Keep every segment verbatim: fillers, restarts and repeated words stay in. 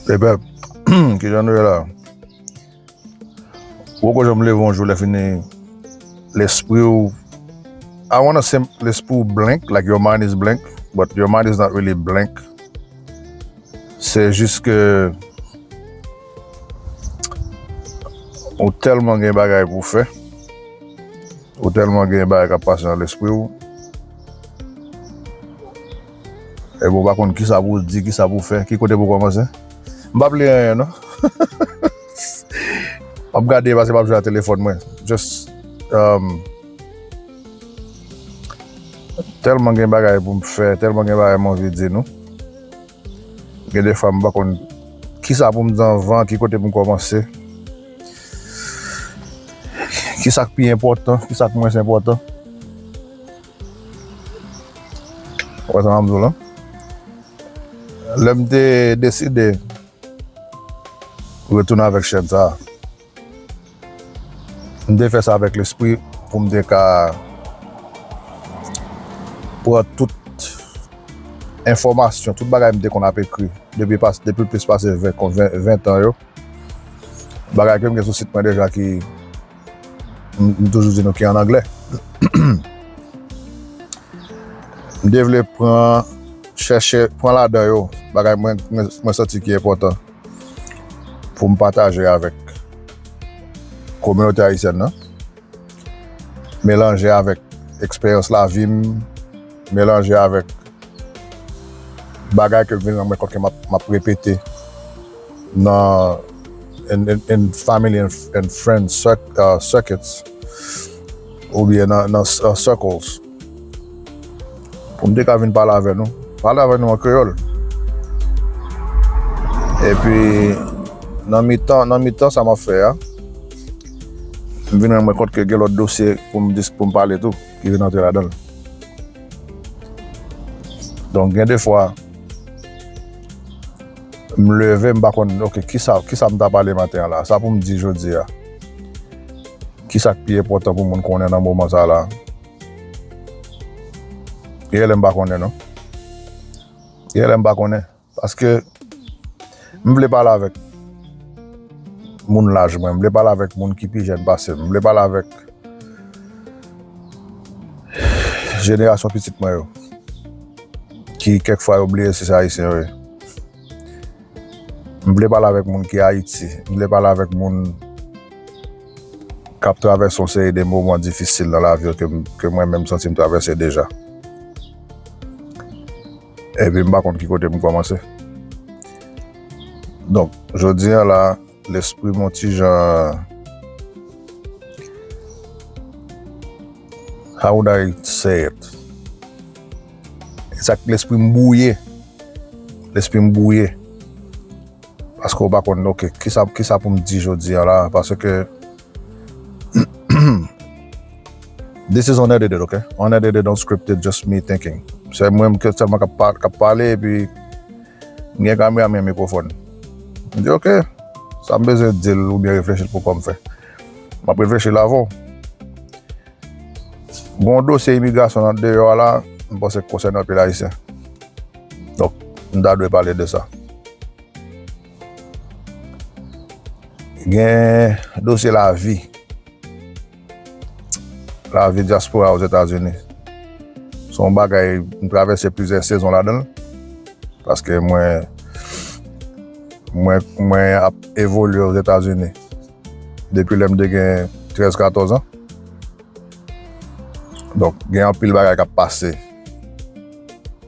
Epè, kijan nou ye la? Ou poko janm leve yon jou lè fini lespri w, I wanna say lespri w blank, like your mind is blank, but your mind is not really blank. Se jis ke ou tèlman gen bagay pou w fè, ou tèlman gen bagay k ap pase nan lespri w, epi ou pa konn kisa pou w di, kisa pou w fè, ki kote pou w kòmanse. M p ap li anyen non. M ap gade paske m ap jwe a telefòn mwen. Just um, tèlman gen bagay pou m fè, tèlman gen bagay m anvi di nou. Gen de fwa m pa konn kisa pou m di anvan, ki kote pou m kòmanse. Kisa k pi enpòtan, kisa k mwens enpòtan. Ou wè sa m ap di w la? Lè m te deside retounen avèk chèn sa a, m te fè sa avèk lespri pou m te ka pran tout enfòmasyon, tout bagay m te konn ap ekri depi pas, depi plis pase ven, ven, ven tan yo. Bagay ke m gen sou sit mwen deja ki m, m toujou di nou ki an anglè. M te vle pran, chèche, pran ladan yo, bagay mwen, mwen, mwen santi ki enpòtan pou m pataje avèk kominote ayisyèn nan. Melanje avèk eksperyans lavi m, melanje avèk bagay ke m vin rann mwen kont ke m ap, m ap repete nan in, in, in family and, and friends cir- uh, circuits, oubyen nan, nan uh, circles, pou m te ka vin pale avè nou, pale avè nou an kreyòl. Epi nan mitan, nan mitan sa m ap fè a, m vin rann mwen kont ke gen lòt dosye pou m dis- pou m pale tou ki vin antre ladan l. Donk gen de fwa m leve, m pa konn, ok, kisa, kisa m ta pale maten an la, sa pou m di jodi a, kisa k pi enpòtan pou moun konnen nan moman sa la. Gen lè m pa konnen non. Gen lè m pa konnen. Paske m vle pale avèk moun laj mwen, m vle pale avèk moun ki pi jèn pase m, m vle pale avèk jenerasyon pitit mwen yo, ki kèk fwa yo bliye si se ayisyen yo ye. M vle pale avèk moun ki Ayiti, m vle pale avèk moun k ap travèse yon seri de moman difisil nan lavi yo ke m, ke mwen menm m santi m travèse deja. Epi m pa konn ki kote m kòmanse. Donk, jodi a la, lespri m yon ti jan, how would I say it? Sa k lespri m bwouye. Lespri m bwouye. Paske w pa konn, ok, kisa, kisa pou m di jodi a la, paske this is unedited, ok? Unedited, unscripted, just me thinking. Se mwen ke sèlman k ap pa- k ap pale, epi m gen kamera, m gen mikwofòn. M di, ok, sa m bezwen di l oubyen reflechi l pou kò m fè. M ap reflechi l avè w. Gon dosye imigrasyon nan deyò a la, m panse k konsène anpil Ayisyen. Donk, m ta dwe pale de sa. Gen dosye lavi. Lavi dyaspora Ozetazini. Se yon bagay, m travèse plizyè sezon ladan l. Paske mwen, mwen, mwen ap evolye Ozetazini depi lè m te gen trèz, katòz an. Donk, gen anpil bagay k ap pase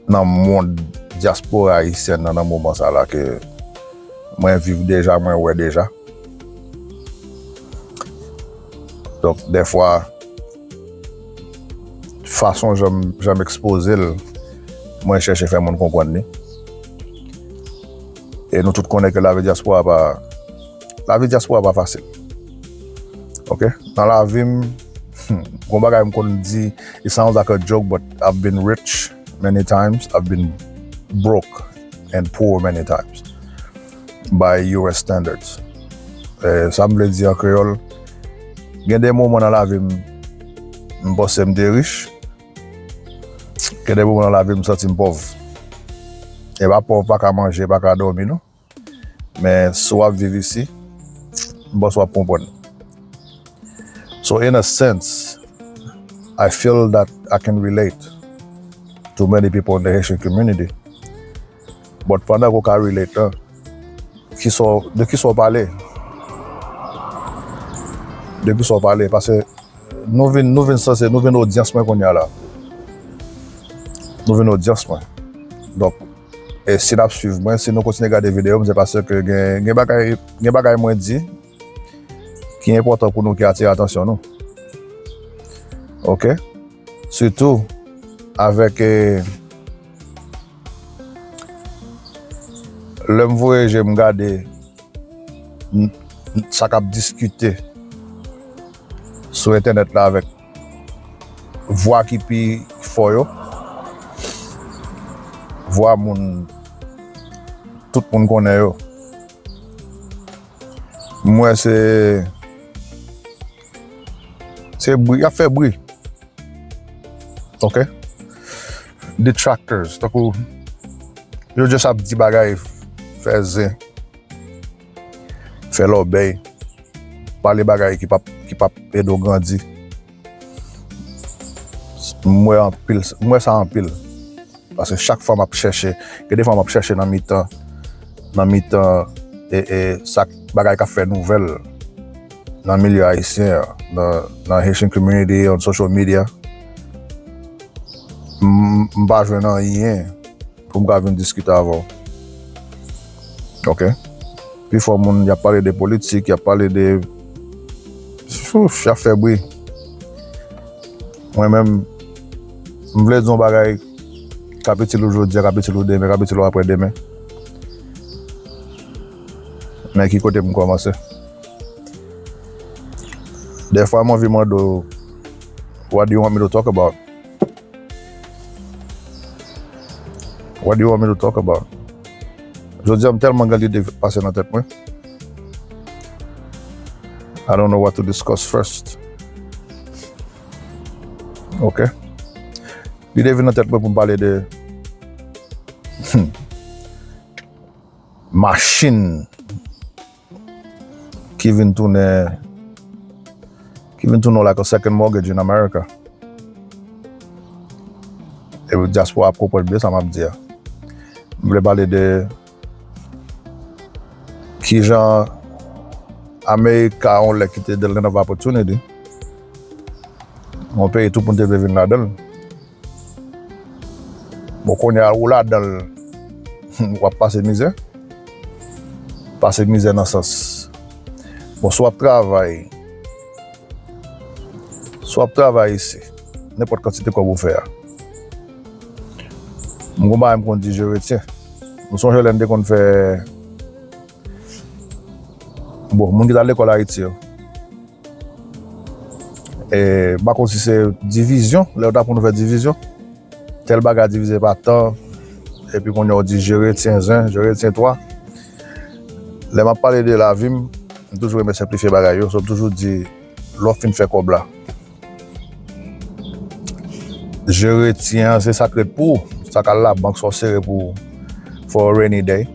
nan mond dyaspora ayisyèn nan, nan moman sa la ke mwen viv deja, mwen wè deja. Donk, dèfwa, fason jan m, jan m ekspoze l, mwen chèche fè moun konprann li. E nou tout konnen ke lavi dyaspora pa, lavi dyaspora pa fasil. Ok? Nan lavi m, gon bagay m konn di, it sounds like a joke, but I've been rich many times, I've been broke and poor many times by U S standards. Eh, sa m vle di an kreyòl, gen de moman nan lavi m, m panse m te rich. Gen de moman nan lavi m, m santi m pòv. E pa pòv pa ka manje, pa ka dòmi, non. Men si w ap viv isi, m panse w ap konprann. So in a sense, I feel that I can relate to many people in the Haitian community. But pandan ke w ka relate lan, kisa w, de kisa w pale? De kisa w pale? Paske nou vin, nou vin sanse, nou vin odyans mwen kounye a la. Nou vin odyans mwen. Donk, e si n ap swiv mwen, si nou kontinye gade videyo m, se paske gen, gen bagay, gen bagay mwen di ki enpòtan pou nou, ki atire atansyon nou. Oke? Sitou avèk, e, lè m voye je m gade n-, n-, sa k ap diskite sou entènèt la avèk vwa ki pi fò yo, vwa moun, tout moun konnen yo. M wè se, se bri, y ap fè bri. Oke? Detractors, tankou yo just ap di bagay, fè zen, fè lòbèy, pale bagay ki p ap, ki p ap ede w grandi. M wè anpil, m wè sa anpil. Paske chak fwa m ap chèche, gen de fwa m ap chèche nan mitan, nan mitan, e, e, sa k, bagay k ap fè nouvèl nan milye ayisyen an, nan, nan Haitian community, on social media. M, m pa jwenn anyen pou m ka vin diskite avè w. Oke? Pifò moun, y ap pale de politik, y ap pale de, y ap fè bri. Mwen menm, m vle di yon bagay, k ap itil ou jodi a, k ap itil ou demen, k ap itil ou aprè demen. Men ki kote m kòmanse? Dèfwa m anvi mande w, what do you want me to talk about? What do you want me to talk about? Jodi a, m tèlman gen lide pase nan tèt mwen. I don't know what to discuss first. Ok. Lide vin nan tèt mwen pou m pale de machin ki vin tounen, ki vin tounen like a second mortgage in America. E dyaspora ap konprann byen sa m ap di a. M vle pale de kijan America yon lè ki te the land of opportunity, yon peyi tout moun te vle vin ladan l. Bon, kounye a, ou ladan l, w ap pase mizè. Pase mizè nan sans, bon, si w ap travay, si w ap travay isi, nenpòt kantite kòb ou fè a, m gon bagay m konn di je retiens. M sonje lè n te konn fè, bon, moun ki t al lekòl Ayiti yo, e, m pa konn si se divizyon, lè yo t ap pou nou fè divizyon, tèl bagay divize pa tan, epi kounye a w di je retiens un, je retiens trois. Lè m ap pale de lavi m, m toujou renmen senplifye bagay yo, so m toujou di, lè w fin fè kòb la, je retiens an, se sa k ret pou ou, sa k al labank, sa w sere pou, for a rainy day.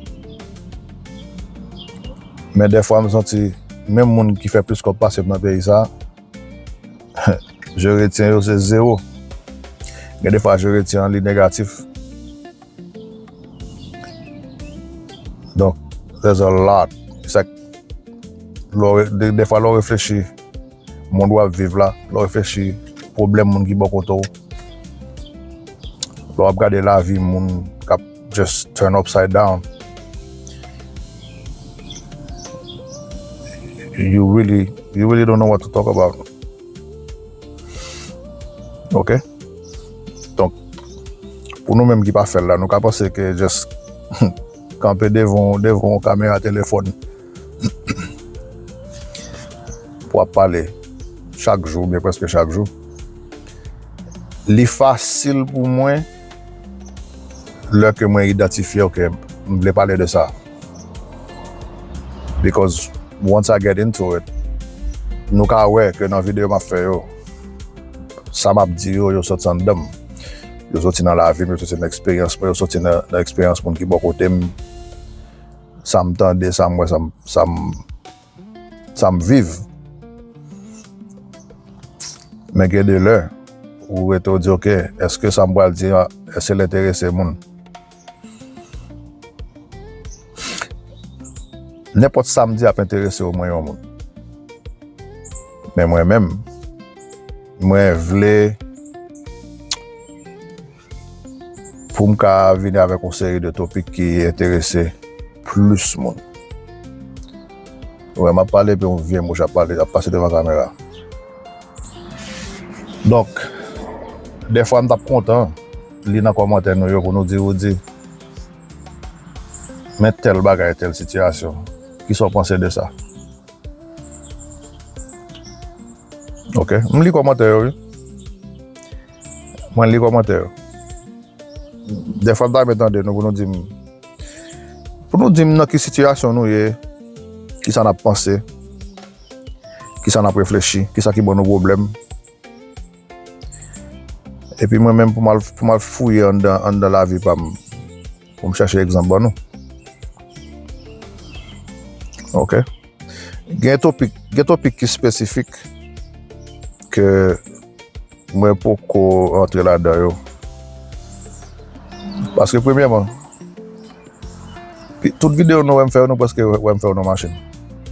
Men dèfwa m santi, menm moun ki fè plis kòb pase m nan peyi sa, je retiens yo se zewo. Gen de fwa je retiens an li negatif. Donk, there's a lot. It's like, lè w re-, de, de fwa lè w reflechi mond w ap viv la, lè w reflechi pwoblèm moun ki bò kote w, lè w ap gade lavi moun k ap just turn upside down, you really, you really don't know what to talk about. Ok? Donk, pou nou menm ki pa fè l la, nou ka panse ke just kanpe devan, devan yon kamera telefòn pou w ap pale chak jou, oubyen prèske chak jou. Li fasil pou mwen lè ke mwen idantifye, ok, m vle pale de sa. Because once I get into it, nou ka wè ke nan videyo m ap fè yo, sa m ap di yo, yo soti anndan m. Yo soti nan lavi m, yo soti nan eksperyans mwen, yo soti nan, nan eksperyans moun ki bò kote m. sa m tande, sa m wè, sa m, sa m, sa m viv. Men gen de lè, ou rete, ou di, "Ok, èske sa m pral di an, èske l enterese moun?" Nenpòt sa m di ap enterese omwen yon moun. Men mwen menm, mwen vle pou m ka vini avèk yon seri de topik ki enterese plis moun. Ou wè, m ap pale epi yon vye mouch ap pale, ap pase devan kamera. Donk, dèfwa m t ap kontan li nan kòmantè nou yo pou nou di, Rudy, men tèl bagay, tèl sitiyasyon. Kisa w panse de sa? Ok, m li kòmantè yo, wi. Mwen li kòmantè yo. Dèfwa m ta renmen tande nou pou nou di m, pou nou di m nan ki sitiyasyon nou ye, kisa n ap panse, kisa n ap reflechi, kisa ki ban nou pwoblèm. Epi mwen menm pou m al, pou m al fouye anndan, anndan lavi pa m, pou m chèche egzanp ban nou. Ok. Gen topik, gen topik ki espesifik ke mwen poko antre ladan yo. Paske premyèman, pi-, tout videyo nou wè m fè yo, nou prèske wè m fè yo nan machin.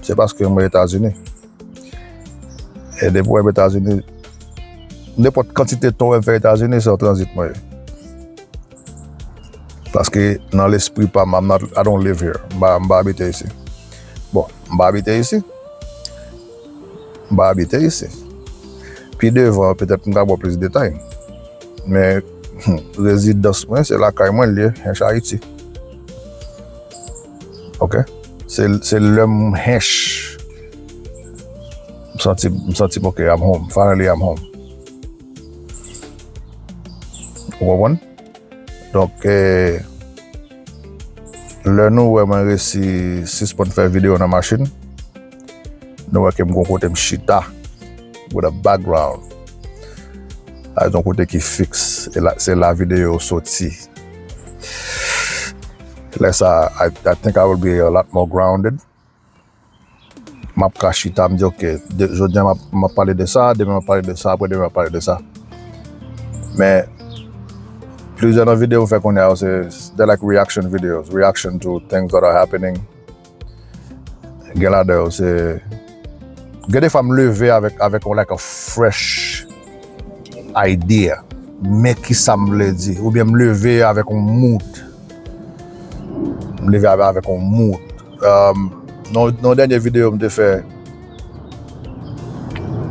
Se paske mwen Etazini. E depi w wè m Etazini, nenpòt kantite tan w wè m fè Etazini, se yon tranzit mwen ye. Paske nan lespri pa m, I'm not, I don't live here. M pa, m pa abite isi. Bon, m pa abite isi. M pa abite isi. Pi devan, petèt m ka ba w plis detay. Men, rezidans mwen, se lakay mwen l ye, Hench Ayiti. Ok? Se, se lè m hench. M santi, m santi m ok, I'm home. Finally, I'm home. Ou konprann? Donk, eh, lè nou wè mwen resi sispann fè videyo nan machin, nou wè ke m gon kote m chita with a background. A, yon kote ki fiks. E la, se la videyo soti. Lè sa, I, I think I will be a lot more grounded. M ap ka chita, m di, "Ok, de, jodi a m ap, m ap pale de sa, demen m ap pale de sa, apre demen m ap pale de sa." Men, plizyè nan videyo m fè kounye a yo, se, they're like reaction videos, reaction to things that are happening. Gen ladan yo, se, gen defwa m leve avèk, avèk yon, like, a fresh idea. Men kisa m vle di. Oubyen m leve avèk yon mood. M leve avè, avèk yon mood. Um, nan, nan dènye videyo m te fè,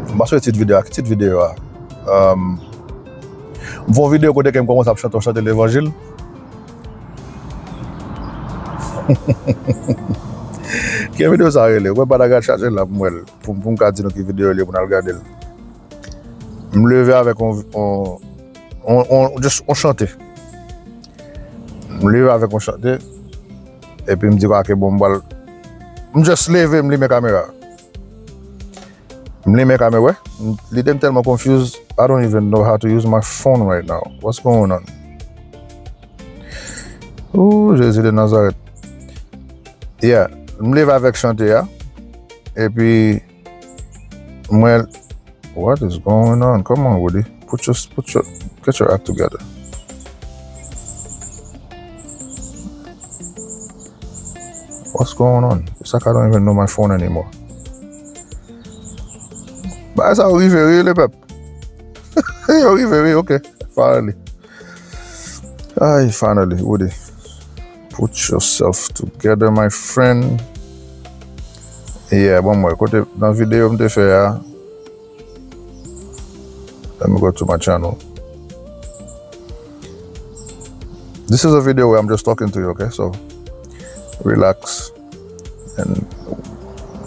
m pa sonje tit videyo a. Ki tit videyo a? Um, m fè yon videyo kote ke m kòmanse ap chante, chante levanjil. Ki videyo sa rele? Ou wè, pa ta gad chache la pou m wè l. Pou, pou m ka di nou ki videyo l ye pou n al gade l. M leve avèk on, on, on, on, just on chante. M leve avèk on chante. Epi m di, "Ok, bon, m pral." M just leve, m limen kamera. M limen kamera, wè. M, li te m tèlman confused, I don't even know how to use my phone right now. What's going on? Ooh, Jezi de Nazarèt. Yeah, m leve avèk chante a. Epi, mwen, what is going on? Come on, Woody. Put your, put your, get your act together. What's going on? It's like I don't even know my phone anymore. Bagay sa yo rive wi, lepèp. Yo rive wi, ok. Finally. Ay, finally, Woody. Put yourself together, my friend. Yeah, bon, mwen, kote, nan videyo m te fè a, let me go to my channel. This is a video where I'm just talking to you, okay? So, relax. And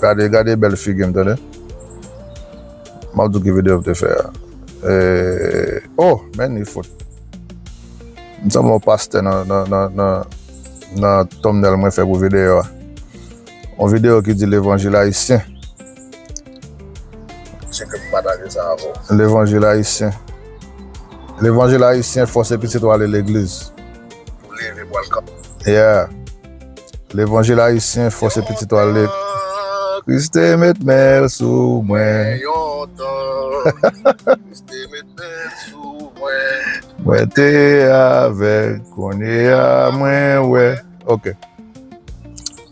gade, gade bèl figi m, tande. M ap di w ki videyo m te fè a. Eh, oh, men li fout. M sanble yon pastè nan, nan, nan, nan, nan thumbnail mwen fè pou videyo a. Yon videyo ki di levanjil ayisyen. Se ke m pataje sa avè w. Levanjil ayisyen. Levanjil ayisyen fòse pitit ou ale legliz. Pou leve pou al kanpe. Yeah. Levanjil ayisyen, fòse pitit ou al legliz. Kris te met men l sou mwen. Mwen te avèg, kounye a mwen wè. Ok.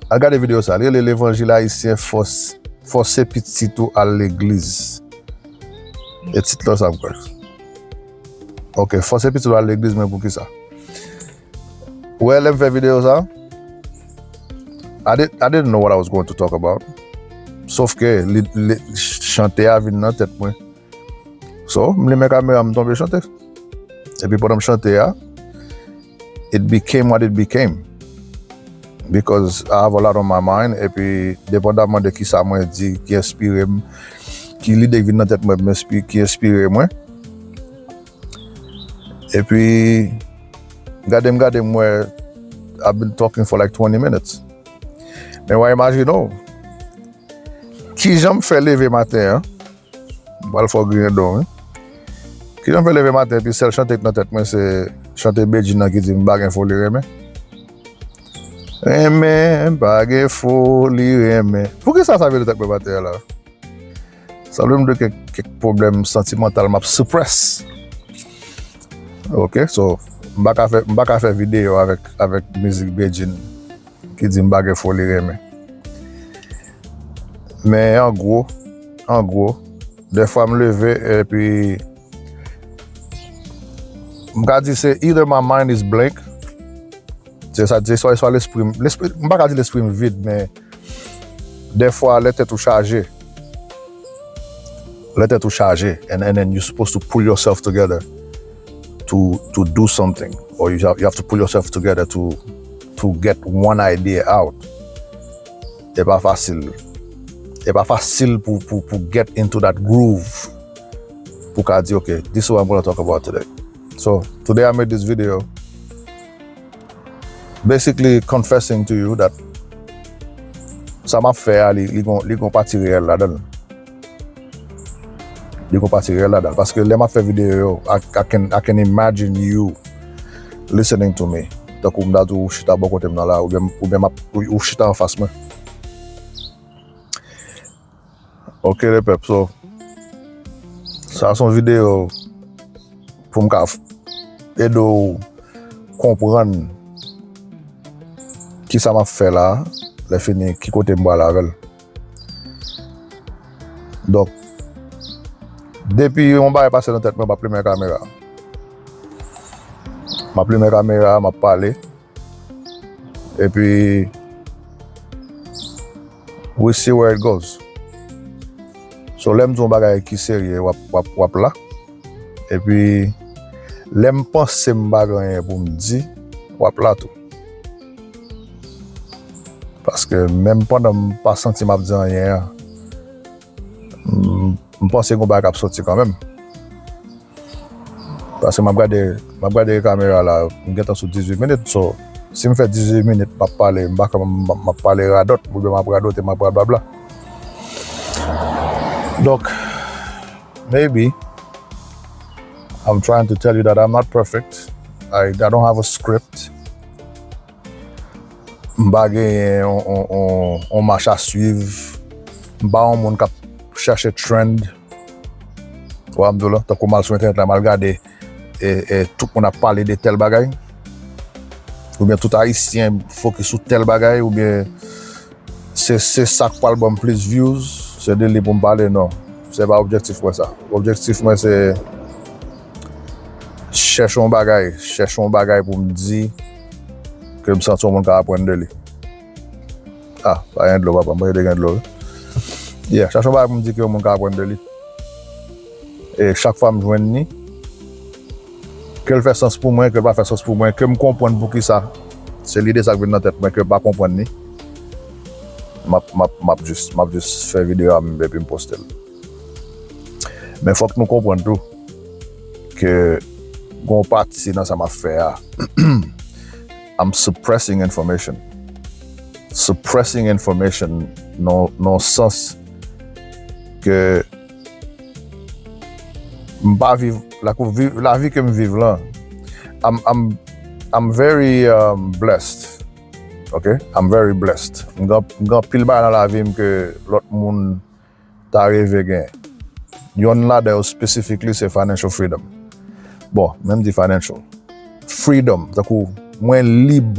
Al gade videyo sa, li rele Levanjil ayisyen, fòs, fòse pitit ou al legliz. E tit lan sa m kwè. Ok, fòse pitit ou al legliz, men poukisa? Wè, lè m fè videyo sa, I did, I didn't know what I was going to talk about. Sof ke li, li, chante a vin nan tèt mwen. So, m limen kamera, m tonbe chante. Epi pandan m chante a, it became what it became. Because I have a lot on my mind. Epi, depandaman de kisa mwen di, ki enspire m, ki lide ki vin nan tèt mwen, m enspi-, ki enspire mwen. Epi, gade m, gade m, wè, I've been talking for like twenty minutes. Men w a imajine w, kijan m fè leve maten an, m pral fè w griyen don, wi. Kijan m fè leve maten, epi sèl chante ki nan tèt mwen, se chante Bedjine nan ki di, "M pa gen foli renmen." Renmen, m pa gen foli renmen. Poukisa sa vin nan tèt mwen maten an la? Sanble m gen kèk, kèk pwoblèm santimantal m ap suppress. Ok, so, m pa ka fè, m pa ka fè videyo avèk, avèk mizik Bedjine ki di m pa gen foli renmen. Men an gwo, an gwo, dèfwa m leve epi m ka di se either my mind is blank, se sa, se swa, swa lespri m, lespri, m pa ka di lespri m vid, men dèfwa lè tèt ou chaje, lè tèt ou chaje, and, and then you're supposed to pull yourself together to, to do something, or you have, you have to pull yourself together to, to get one idea out. E pa fasil. E pa fasil pou, pou, pou get into that groove. Pou ka di, "Ok, this is what I'm gonna talk about today." So, today I made this video basically confessing to you that sa m ap fè a, li, li gon, li gon pati reyèl ladan l. Li gon pati reyèl ladan l. Paske lè m ap fè videyo yo, I, I can, I can imagine you listening to me. Tankou m ta di w chita bò kote m nan la, oubyen, oubyen m ap, ou, ou chita anfas mwen. Ok, le pèp, so, sa se yon videyo pou m ka f-, ede w konprann kisa m ap fè la, lè fini, ki kote m pral avè l. Donk, depi yon bagay pase nan tèt mwen, m ap limen kamera. M ap limen kamera, m ap pale. Epi, we see where it goes. So, lè m di yon bagay ki serye, w ap, w ap, w ap la. Epi, lè m panse m pa gen anyen pou m di, w ap la tou. Paske menm pandan m pa santi m ap di anyen an, m, m panse gen yon bagay k ap soti kanmenm. Paske m ap gade, m ap gade kamera la, m gentan sou dizuit minit. So, si m fè dizuit minit, m ap pale, m pa ka, m, m ap pale radòt, oubyen m ap radote, m ap rablabla. Donk, maybe, I'm trying to tell you that I'm not perfect. I, I don't have a script. M pa genyen on, on, on, on mach a swiv. M pa yon moun k ap chache trend. Ou wè m di w la, tankou m al sou entènèt la, m al gade, e, e, tout moun ap pale de tèl bagay. Oubyen tout Ayisyen fokis sou tèl bagay, oubyen se, se sa k pral ban m plis views, se de li pou m pale, non. Se pa objektif mwen sa. Objektif mwen se chèche yon bagay, chèche yon bagay pou m di ke m santi yon moun ka aprann de li. Ah, pa gen dlo, papa, m panse te gen dlo, wi. Yeah, chèche yon bagay pou m di ke yon moun ka aprann de li. E chak fwa m jwenn li, ke l fè sans pou mwen, ke l pa fè sans pou mwen, ke m konprann poukisa se lide sa k vin nan tèt mwen, ke m pa konprann li, m ap, m ap, m ap jis, m ap jis fè videyo a m epi m poste l. Men fòk nou konprann tou ke gon pati nan sa m ap fè a, I'm suppressing information. Suppressing information nan, nan sans ke m pa viv, lakou viv, lavi ke m viv lan, I'm, I'm, I'm very, um, blessed. Ok? I'm very blessed. M gen, m gen anpil bagay nan lavi m ke lòt moun ta reve gen. Yonn ladan yo specifically se financial freedom. Bon, menm di financial. Freedom, tankou mwen lib.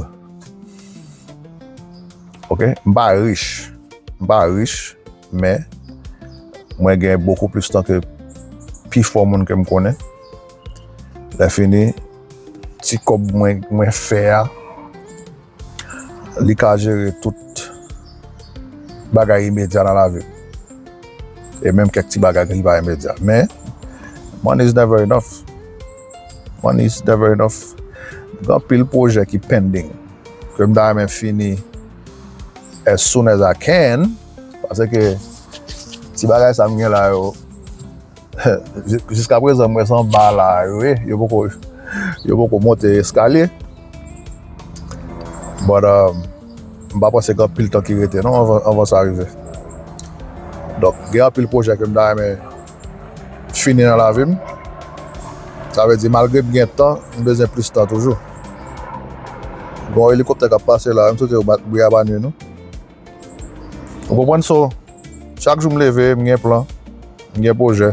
Ok? M pa rich. M pa rich, men mwen gen bokou plis tan ke pifò moun ke m konnen. Lè fini, ti kòb mwen, mwen fè a, li ka jere tout bagay imedya nan lavi m. E menm kèk ti bagay ki pa imedya. Men, money is never enough. Money is never enough. Gen anpil pwojè ki pending. Ke m ta renmen fini as soon as I can. Paske ti bagay sa m gen la yo, jiskaprezan m wè se anba la yo ye. Yo poko, yo poko monte eskalye. But, um, m pa panse gen anpil tan ki rete non anvan, anvan sa rive. Donk, gen anpil pwojè ke m ta renmen fini nan lavi m. Sa vle di, malgre m gen tan, m bezwen plis tan toujou. Gen yon elikoptè k ap pase la, m swete yo bat bri a pa nui nou. Ou konprann? So, chak jou m leve, m gen plan, m gen pwojè,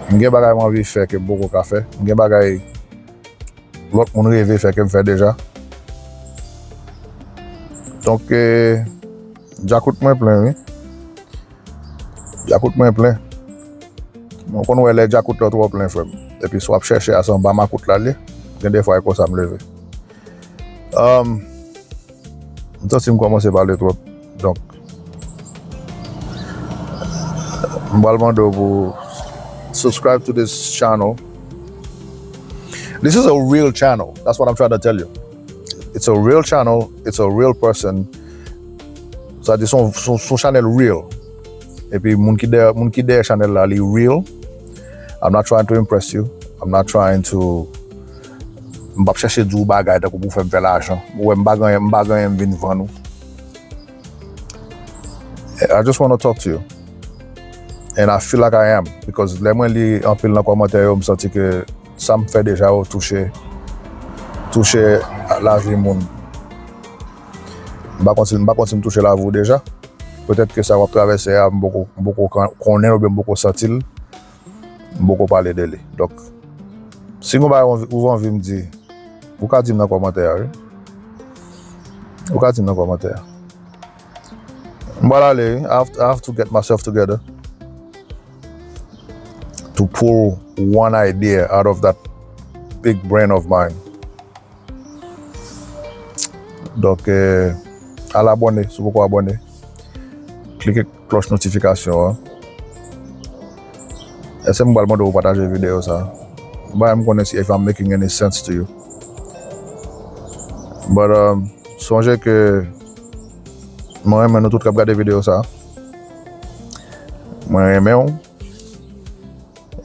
m gen bagay m anvi fè ke m poko ka fè, m gen bagay lòt moun reve fè ke m fè deja. Donk, eh, djakout mwen plen, wi. Djakout mwen plen. Mwen konn wè lè djakout la twò plen, frè m. Epi si w ap chèche a, se anba makout la l ye. Gen de fwa, e konsa m leve. Um, m santi m kòmanse pale twòp. Donk, m pral mande w pou subscribe to this channel. This is a real channel. That's what I'm trying to tell you. It's a real channel. It's a real person. Sa di son, son, son chanèl real. Epi moun ki dèyè, moun ki dèyè chanèl la, li real. I'm not trying to impress you. I'm not trying to, m p ap chèche di w bagay tankou pou fè m fè lajan. Ou wè, m pa gen anyen, m pa gen anyen m vin vann ou. I just wanna talk to you. And I feel like I am. Because lè mwen li anpil nan kòmantè yo, m santi ke sa m fè deja yo touche, touche lavi moun. M pa konn si, m pa konn si m touche lavi w deja. Petèt ke sa w ap travèse a, m poko, m poko kon-, konnen l oubyen m poko santi l. M poko pale de li. Donk, si gon bagay ou anvi, ou anvi m di, ou ka di m nan kòmantè a, wi. Ou ka di m nan kòmantè a. M pral ale, wi. I have, I have to get myself together to pull one idea out of that big brain of mine. Donk, eh, al abòne si w poko abòne. Klike klòch notifikasyon an. Èske m pral mande w pataje videyo sa? Ba m konnen si if I'm making any sense to you. But, um, sonje ke mwen renmen nou tout k ap gade videyo sa. Mwen renmen w.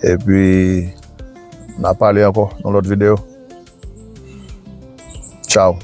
Epi, n a pale ankò nan lòt videyo. Ciao.